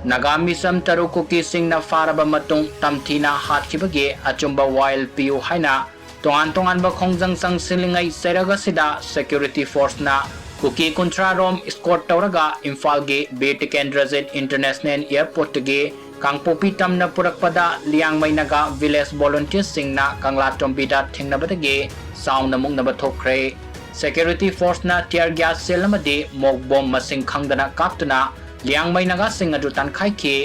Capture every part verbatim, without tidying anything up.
ꯅꯥꯒꯥ ꯃꯤꯆꯝ ꯇꯔꯨꯛ ꯀꯨꯀꯤꯁꯤꯡꯅ ꯐꯥꯔꯕ ꯃꯇꯨꯡ ꯇꯝꯊꯤꯅ ꯍꯥꯠꯈꯤꯕꯒꯤ ꯑꯆꯨꯝꯕ ꯋꯥꯌꯦꯜ ꯄꯤꯌꯨ ꯍꯥꯏꯅ ꯇꯣꯉꯥꯟ ꯇꯣꯉꯥꯟꯕ ꯈꯣꯡꯖꯪ ꯆꯪꯁꯤꯜꯂꯤꯉꯩ ꯆꯩꯔꯛ ꯑꯁꯤꯗ security forceꯅ ꯀꯨꯀꯤ ꯀꯨꯟꯊ꯭ꯔꯥ ꯔꯣꯝ escort ꯇꯧꯔꯒ ꯏꯝꯐꯥꯜꯒꯤ ꯕꯤꯔ ꯇꯤꯀꯦꯟꯗ꯭ꯔꯖꯤꯠ International Airportꯇꯒꯤ ꯀꯥꯡꯄꯣꯛꯄꯤ ꯇꯝꯅ ꯄꯨꯔꯛꯄꯗ ꯂꯤꯌꯥꯡꯃꯩ ꯅꯥꯒꯥ village volunteersꯁꯤꯡꯅ ꯀꯪꯂꯥꯇꯣꯝꯕꯤꯗ ꯊꯦꯡꯅꯕꯗꯒꯤ ꯆꯥꯎꯅ ꯃꯨꯛꯅꯕ ꯊꯣꯛꯈ꯭ꯔꯦ꯫ Security forceꯅ tear gas shell ꯑꯃꯗꯤ mock bomb ꯃꯁꯤꯡ ꯈꯪꯗꯅ ꯀꯥꯞꯇꯨꯅ ꯂꯤꯌꯥꯡꯃꯩ ꯅꯥꯒꯥꯁꯤꯡ ꯑꯗꯨ ꯇꯥꯟꯈꯥꯏꯈꯤ꯫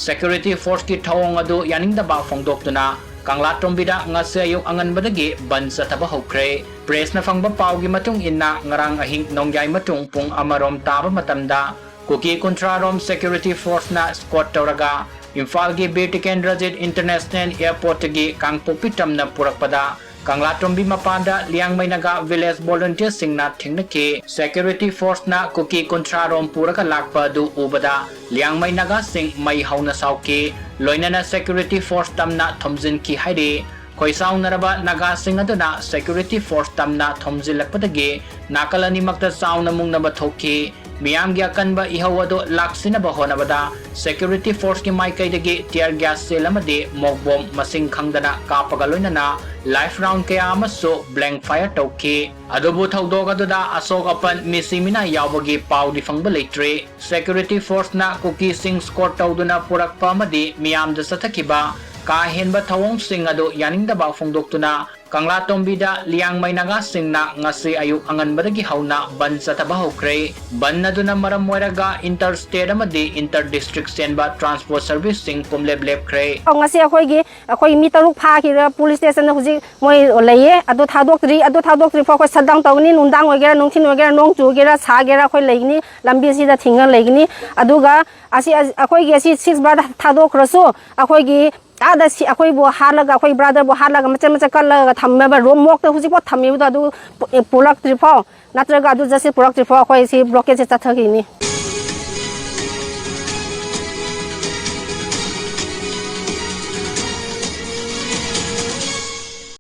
Security forceꯀꯤ ꯊꯧꯑꯣꯡ ꯑꯗꯨ ꯌꯥꯅꯤꯡꯗꯕ ꯐꯣꯡꯗꯣꯛꯇꯨꯅ ꯀꯪꯂꯥꯇꯣꯝꯕꯤꯗ ꯉꯁꯤ ꯑꯌꯨꯛ ꯑꯉꯟꯕꯗꯒꯤ ꯕꯟ ꯆꯠꯊꯕ ꯍꯧꯈ꯭ꯔꯦ꯫ Pressꯅ ꯐꯪꯕ ꯄꯥꯎꯒꯤ ꯃꯇꯨꯡ ꯏꯟꯅ ꯉꯔꯥꯡ ꯑꯍꯤꯡ ꯅꯣꯡꯌꯥꯏ ꯃꯇꯨꯡ ꯄꯨꯡ ꯑꯃꯔꯣꯝ ꯇꯥꯕ ꯃꯇꯝꯗ ꯀꯨꯀꯤ ꯀꯨꯟꯊ꯭ꯔꯥ ꯔꯣꯝ security forceꯅ escort ꯇꯧꯔꯒ ꯏꯝꯐꯥꯜꯒꯤ ꯕꯤꯔ ꯇꯤꯀꯦꯟꯗ꯭ꯔꯖꯤꯠ International Airportꯇꯒꯤ ꯀꯥꯡꯄꯣꯛꯄꯤ ꯇꯝꯅ ꯄꯨꯔꯛꯄꯗ ꯀꯪꯂꯥꯇꯣꯝꯕꯤ ꯃꯄꯥꯟꯗ ꯂꯤꯌꯥꯡꯃꯩ ꯅꯥꯒꯥ village volunteersꯁꯤꯡꯅ ꯊꯦꯡꯅꯈꯤ꯫ Security forceꯅ ꯀꯨꯀꯤ ꯀꯨꯟꯊ꯭ꯔꯥ ꯔꯣꯝ ꯄꯨꯔꯒ ꯂꯥꯛꯄ ꯑꯗꯨ ꯎꯕꯗ ꯂꯤꯌꯥꯡꯃꯩ ꯅꯥꯒꯥꯁꯤꯡ ꯃꯩ ꯍꯧꯅ ꯁꯥꯎꯈꯤ꯫ ꯂꯣꯏꯅꯅ security force ꯇꯝꯅ ꯊꯣꯝꯖꯤꯟꯈꯤ ꯍꯥꯏꯔꯤ꯫ ꯈꯣꯏꯁꯥꯎꯅꯔꯕ ꯅꯥꯒꯥꯁꯤꯡ ꯑꯗꯨꯅ security force ꯇꯝꯅ ꯊꯣꯝꯖꯤꯜꯂꯛꯄꯗꯒꯤ ꯅꯥꯀꯜ ꯑꯅꯤꯃꯛꯇ ꯆꯥꯎꯅ ꯃꯨꯛꯅꯕ ꯊꯣꯛꯈꯤ꯫ ꯃꯤꯌꯥꯝꯒꯤ ꯑꯀꯟꯕ ꯏꯍꯧ ꯑꯗꯨ ꯂꯥꯛꯁꯤꯟꯅꯕ ꯍꯣꯠꯅꯕꯗ security forceꯀꯤ ꯃꯥꯏꯀꯩꯗꯒꯤ tear gas shell ꯑꯃꯗꯤ mock bomb ꯃꯁꯤꯡ ꯈꯪꯗꯅ ꯀꯥꯞꯄꯒ ꯂꯣꯏꯅꯅ live round ꯀꯌꯥ ꯑꯃꯁꯨ blank fire ꯇꯧꯈꯤ꯫ ꯑꯗꯨꯕꯨ ꯊꯧꯗꯣꯛ ꯑꯗꯨꯗ ꯑꯁꯣꯛ ꯑꯄꯟ, ꯃꯤꯁꯤ ꯃꯤꯅꯥꯏ ꯌꯥꯎꯕꯒꯤ ꯄꯥꯎꯗꯤ ꯐꯪꯕ ꯂꯩꯇ꯭ꯔꯤ꯫ Security forceꯅ ꯀꯨꯀꯤꯁꯤꯡ escort ꯇꯧꯗꯨꯅ ꯄꯨꯔꯛꯄ ꯑꯃꯗꯤ ꯃꯤꯌꯥꯝꯗ ꯆꯠꯊꯈꯤꯕ ꯀꯥ ꯍꯦꯟꯕ ꯊꯧꯑꯣꯡꯁꯤꯡ ꯑꯗꯨ ꯌꯥꯅꯤꯡꯗꯕ ꯐꯣꯡꯗꯣꯛꯇꯨꯅ ꯀꯪꯂꯥꯇꯣꯝꯕꯤꯗ ꯂꯤꯌꯥꯡꯃꯩ ꯅꯥꯒꯥꯁꯤꯡꯅ ꯉꯁꯤ ꯑꯌꯨꯛ ꯑꯉꯟꯕꯗꯒꯤ ꯍꯧꯅ ꯕꯟ ꯆꯠꯊꯕ ꯍꯧꯈ꯭ꯔꯦ꯫ ꯕꯟ ꯑꯗꯨꯅ ꯃꯔꯝ ꯑꯣꯏꯔꯒ inter state ꯑꯃꯗꯤ inter district ꯆꯦꯟꯕ transport serviceꯁꯤꯡ ꯄꯨꯝꯂꯦꯞ ꯂꯦꯞꯈ꯭ꯔꯦ꯫ ꯉꯁꯤ ꯑꯩꯈꯣꯏꯒꯤ, ꯑꯩꯈꯣꯏ ꯃꯤ ꯇꯔꯨꯛ ꯐꯥꯈꯤꯔ police stationꯗ ꯍꯧꯖꯤꯛ ꯃꯣꯏ ꯂꯩꯌꯦ꯫ ꯑꯗꯨ ꯊꯥꯗꯣꯛꯇ꯭ꯔꯤ, ꯑꯗꯨ ꯊꯥꯗꯣꯛꯇ꯭ꯔꯤ ꯐꯥꯎ ꯑꯩꯈꯣꯏ shutdown ꯇꯧꯒꯅꯤ꯫ ꯅꯨꯡꯗꯥꯡ ꯑꯣꯏꯒꯦꯔꯥ, ꯅꯨꯡꯊꯤꯜ ꯑꯣꯏꯒꯦꯔꯥ, ꯅꯣꯡ ꯆꯨꯒꯦꯔꯥ, ꯁꯥꯒꯦꯔꯥ, ꯑꯩꯈꯣꯏ ꯂꯩꯒꯅꯤ, ꯂꯝꯕꯤꯁꯤꯗ ꯊꯤꯡꯉ ꯂꯩꯒꯅꯤ꯫ ꯑꯗꯨꯒ ꯑꯁꯤ, ꯑꯩꯈꯣꯏꯒꯤ ꯑꯁꯤ six bar ꯊꯥꯗꯣꯛꯈ꯭ꯔꯁꯨ ꯑꯩꯈꯣꯏꯒꯤ ꯑꯥꯗ ꯁꯤ-, ꯑꯩꯈꯣꯏꯕꯨ ꯍꯥꯠꯂꯒ, ꯑꯩꯈꯣꯏ brotherꯕꯨ ꯍꯥꯠꯂꯒ, ꯃꯆꯦꯠ ꯃꯆꯦꯠ ꯀꯛꯂꯒ ꯊꯝꯃꯦꯕ, ꯔꯣꯝ ꯃꯣꯛꯇ ꯍꯧꯖꯤꯛꯐꯥꯎ ꯊꯝꯃꯤꯕꯗꯣ, ꯑꯗꯨ ꯄꯨ-, ꯄꯨꯔꯛꯇ꯭ꯔꯤꯐꯥꯎ, ꯅꯠꯇ꯭ꯔꯒ ꯑꯗꯨ justice ꯄꯨꯔꯛꯇ꯭ꯔꯤꯐꯥꯎ ꯑꯩꯈꯣꯏ ꯁꯤ blockade ꯁꯦ ꯆꯠꯊꯈꯤꯅꯤ꯫